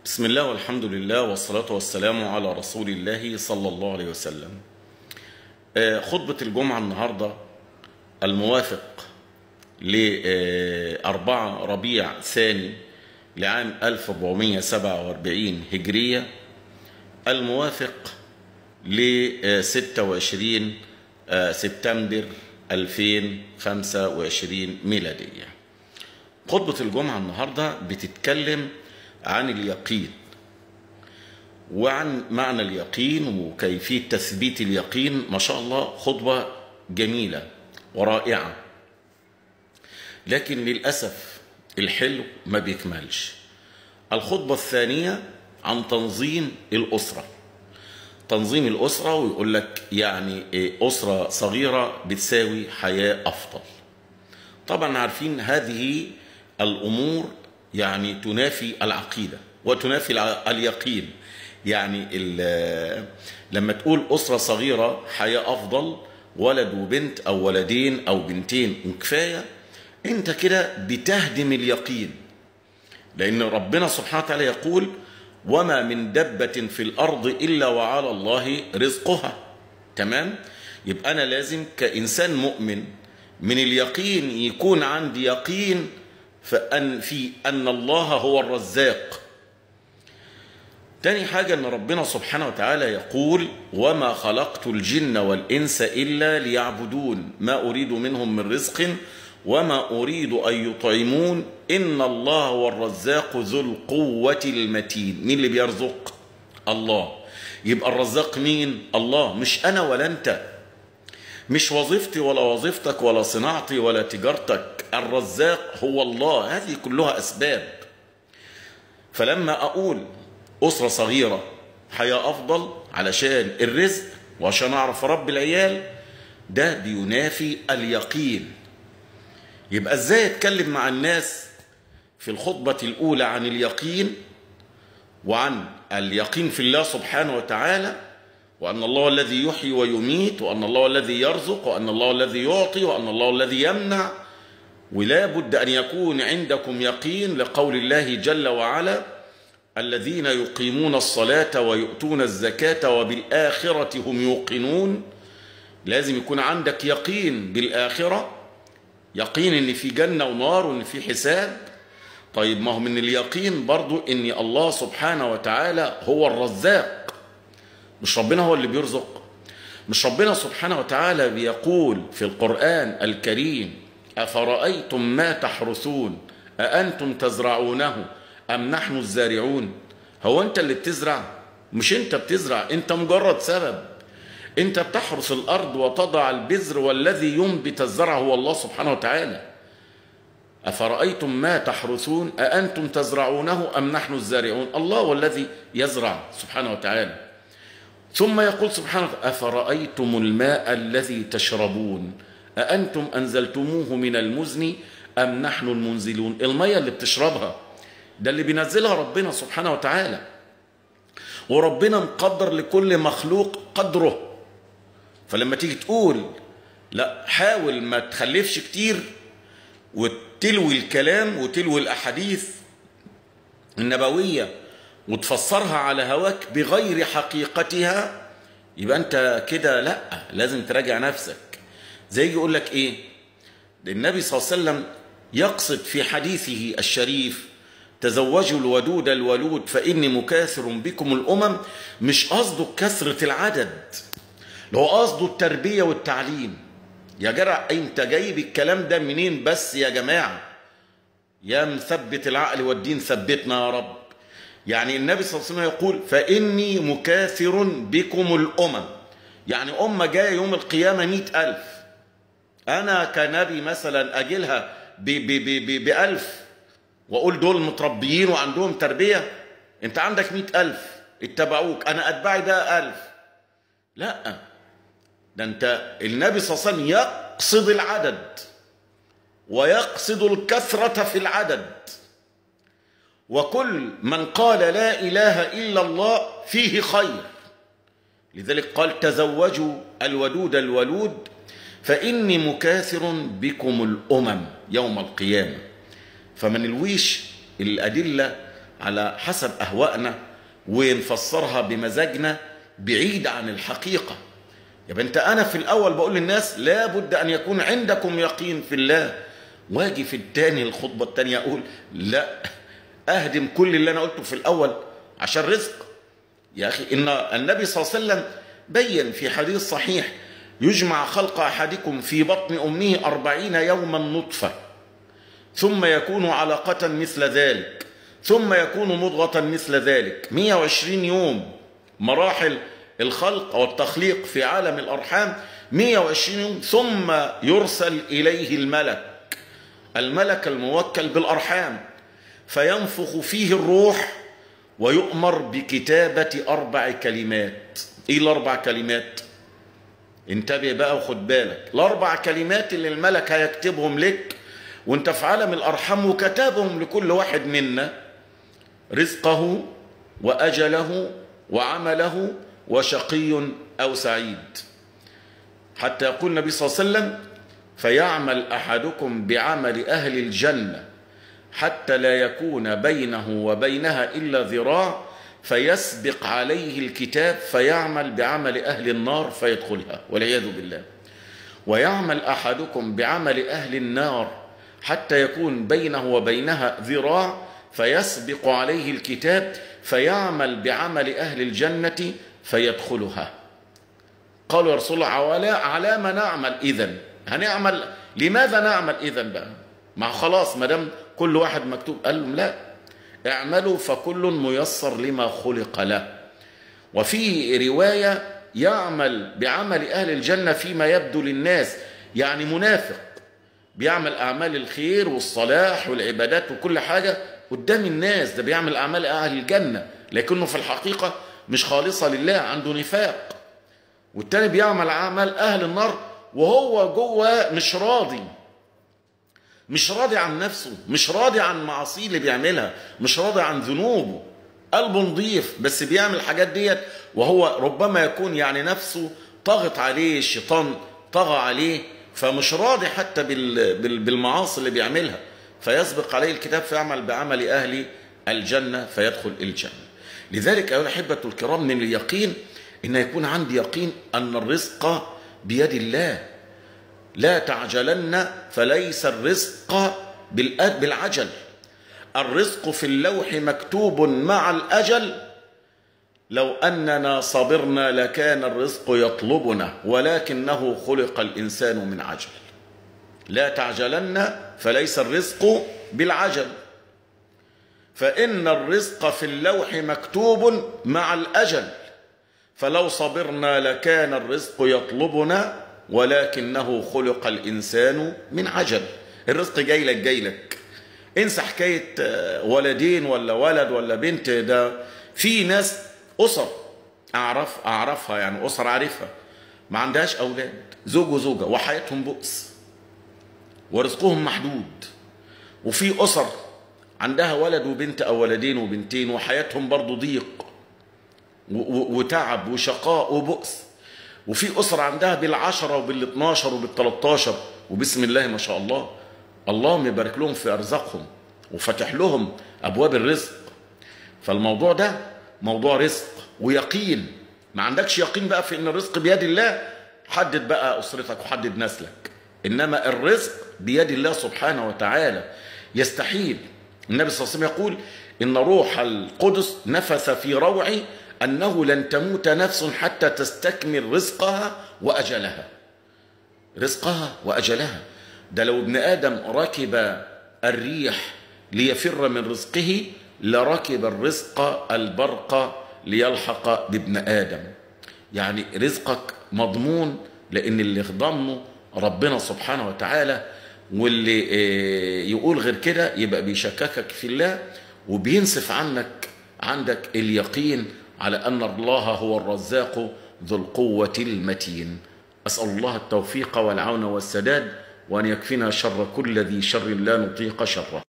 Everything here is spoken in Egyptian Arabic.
بسم الله والحمد لله والصلاة والسلام على رسول الله صلى الله عليه وسلم. خطبة الجمعة النهاردة الموافق ل4 ربيع ثاني لعام 1447 هجرية، الموافق ل 26 سبتمبر 2025 ميلادية. خطبة الجمعة النهاردة بتتكلم عن اليقين وعن معنى اليقين وكيفية تثبيت اليقين. ما شاء الله خطبة جميلة ورائعة، لكن للأسف الحلو ما بيكملش. الخطبة الثانية عن تنظيم الأسرة. تنظيم الأسرة، ويقول لك يعني أسرة صغيرة بتساوي حياة أفضل. طبعا عارفين هذه الأمور يعني تنافي العقيدة وتنافي اليقين. يعني لما تقول أسرة صغيرة حياة أفضل، ولد وبنت أو ولدين أو بنتين وكفاية، أنت كده بتهدم اليقين. لأن ربنا سبحانه وتعالى يقول: وما من دبة في الأرض إلا وعلى الله رزقها. تمام؟ يبقى أنا لازم كإنسان مؤمن من اليقين يكون عندي يقين في أن الله هو الرزاق. تاني حاجة أن ربنا سبحانه وتعالى يقول: وما خلقت الجن والإنس إلا ليعبدون، ما أريد منهم من رزق وما أريد أن يطعمون، إن الله هو الرزاق ذو القوة المتين. مين اللي بيرزق؟ الله. يبقى الرزاق مين؟ الله، مش أنا ولا أنت، مش وظيفتي ولا وظيفتك ولا صناعتي ولا تجارتك. الرزاق هو الله. هذه كلها أسباب. فلما أقول أسرة صغيرة حياة أفضل علشان الرزق وعشان أعرف رب العيال، ده بينافي اليقين. يبقى إزاي أتكلم مع الناس في الخطبة الأولى عن اليقين، وعن اليقين في الله سبحانه وتعالى، وأن الله الذي يحيي ويميت، وأن الله الذي يرزق، وأن الله الذي يعطي، وأن الله الذي يمنع. ولا بد أن يكون عندكم يقين لقول الله جل وعلا: الذين يقيمون الصلاة ويؤتون الزكاة وبالآخرة هم يوقنون. لازم يكون عندك يقين بالآخرة، يقين إن في جنة ونار وإن في حساب. طيب ما هو من اليقين برضو إن الله سبحانه وتعالى هو الرزاق، مش ربنا هو اللي بيرزق. مش ربنا سبحانه وتعالى بيقول في القرآن الكريم: أفرأيتم ما تحرثون أأنتم تزرعونه أم نحن الزارعون؟ هو أنت اللي بتزرع؟ مش أنت بتزرع، أنت مجرد سبب. أنت بتحرث الأرض وتضع البذر، والذي ينبت الزرع هو الله سبحانه وتعالى. أفرأيتم ما تحرثون أأنتم تزرعونه أم نحن الزارعون؟ الله هو الذي يزرع سبحانه وتعالى. ثم يقول سبحانه: أفرأيتم الماء الذي تشربون أأنتم أنزلتموه من المزن أم نحن المنزلون؟ المية اللي بتشربها ده اللي بينزلها ربنا سبحانه وتعالى، وربنا مقدر لكل مخلوق قدره. فلما تيجي تقول لا، حاول ما تخلفش كتير وتلوي الكلام وتلوي الأحاديث النبوية وتفسرها على هواك بغير حقيقتها، يبقى انت كده لا، لازم تراجع نفسك. زي يقول لك ايه؟ النبي صلى الله عليه وسلم يقصد في حديثه الشريف: تزوجوا الودود الولود فإني مكاثر بكم الأمم. مش قصده كثرة العدد، هو قصده التربية والتعليم. يا جرع انت جايب الكلام ده منين بس يا جماعة؟ يا مثبت العقل والدين ثبتنا يا رب. يعني النبي صلى الله عليه وسلم يقول: فإني مكاثر بكم الأمم. يعني أمة جاية يوم القيامة 100,000، أنا كنبي مثلا أجيلها ب1000 وأقول دول متربيين وعندهم تربية. أنت عندك 100,000 اتبعوك، أنا أتبعي بقى 1000. لا، ده أنت النبي صلى الله عليه وسلم يقصد العدد ويقصد الكثرة في العدد. وكل من قال لا إله إلا الله فيه خير. لذلك قال: تزوجوا الودود الولود فإني مكاثر بكم الأمم يوم القيامة. فمن الويش الأدلة على حسب أهوائنا ونفسرها بمزاجنا بعيد عن الحقيقة. يبقى انت، أنا في الأول بقول للناس لابد أن يكون عندكم يقين في الله، واجي في الثاني الخطبة الثانية أقول لا، أهدم كل اللي أنا قلته في الأول عشان رزق. يا أخي إن النبي صلى الله عليه وسلم بين في حديث صحيح: يجمع خلق أحدكم في بطن أمه 40 يوما نطفة، ثم يكون علقة مثل ذلك، ثم يكون مضغة مثل ذلك. 120 يوم مراحل الخلق أو التخليق في عالم الأرحام، 120 يوم، ثم يرسل إليه الملك، الملك الموكل بالأرحام، فينفخ فيه الروح ويؤمر بكتابة 4 كلمات. إيه ال4 كلمات؟ انتبه بقى وخد بالك، ال4 كلمات اللي الملك هيكتبهم لك وانت في عالم الأرحام، وكتبهم لكل واحد منا: رزقه وأجله وعمله وشقي أو سعيد. حتى يقول النبي صلى الله عليه وسلم: فيعمل أحدكم بعمل أهل الجنة حتى لا يكون بينه وبينها إلا ذراع، فيسبق عليه الكتاب فيعمل بعمل أهل النار فيدخلها والعياذ بالله. ويعمل أحدكم بعمل أهل النار حتى يكون بينه وبينها ذراع، فيسبق عليه الكتاب فيعمل بعمل أهل الجنة فيدخلها. قالوا يا رسول الله: على ما نعمل إذن؟ هنعمل لماذا نعمل إذن بقى؟ ما خلاص ما دام كل واحد مكتوب. قال لهم: لا، اعملوا فكل ميسر لما خلق له. وفي رواية: يعمل بعمل أهل الجنة فيما يبدو للناس، يعني منافق بيعمل أعمال الخير والصلاح والعبادات وكل حاجة قدام الناس، ده بيعمل أعمال أهل الجنة، لكنه في الحقيقة مش خالصة لله، عنده نفاق. والتاني بيعمل أعمال أهل النار وهو جوه مش راضي، مش راضي عن نفسه، مش راضي عن معاصيه اللي بيعملها، مش راضي عن ذنوبه، قلبه نظيف بس بيعمل الحاجات ديت وهو ربما يكون يعني نفسه طغت عليه، الشيطان طغى عليه، فمش راضي حتى بالمعاصي اللي بيعملها، فيسبق عليه الكتاب فيعمل بعمل أهل الجنة فيدخل الجنة. لذلك أيها الأحبة الكرام، من اليقين إن يكون عندي يقين أن الرزق بيد الله. لا تعجلن فليس الرزق بالعجل، الرزق في اللوح مكتوب مع الأجل. لو أننا صبرنا لكان الرزق يطلبنا، ولكنه خلق الإنسان من عجل. لا تعجلن فليس الرزق بالعجل، فإن الرزق في اللوح مكتوب مع الأجل، فلو صبرنا لكان الرزق يطلبنا، ولكنه خلق الإنسان من عجل. الرزق جاي لك جاي لك، انسى حكاية ولدين ولا ولد ولا بنت. ده في ناس أسر أعرفها، يعني أسر عارفها ما عندهاش أولاد، زوج وزوجة وحياتهم بؤس ورزقهم محدود. وفي أسر عندها ولد وبنت أو ولدين وبنتين وحياتهم برضو ضيق وتعب وشقاء وبؤس. وفي أسر عندها بال10 وبال12 وبال13، وبسم الله ما شاء الله، اللهم يبارك لهم في أرزاقهم وفتح لهم أبواب الرزق. فالموضوع ده موضوع رزق ويقين. ما عندكش يقين بقى في إن الرزق بيد الله، حدد بقى أسرتك وحدد نسلك، إنما الرزق بيد الله سبحانه وتعالى. يستحيل. النبي صلى الله عليه وسلم يقول: إن روح القدس نفث في روعي أنه لن تموت نفس حتى تستكمل رزقها وأجلها. رزقها وأجلها. ده لو ابن آدم ركب الريح ليفر من رزقه لركب الرزق البرق ليلحق بابن آدم. يعني رزقك مضمون، لأن اللي ضمنه ربنا سبحانه وتعالى، واللي يقول غير كده يبقى بيشككك في الله وبينسف عنك عندك اليقين على أن الله هو الرزاق ذو القوة المتين. أسأل الله التوفيق والعون والسداد، وأن يكفينا شر كل ذي شر لا نطيق شره.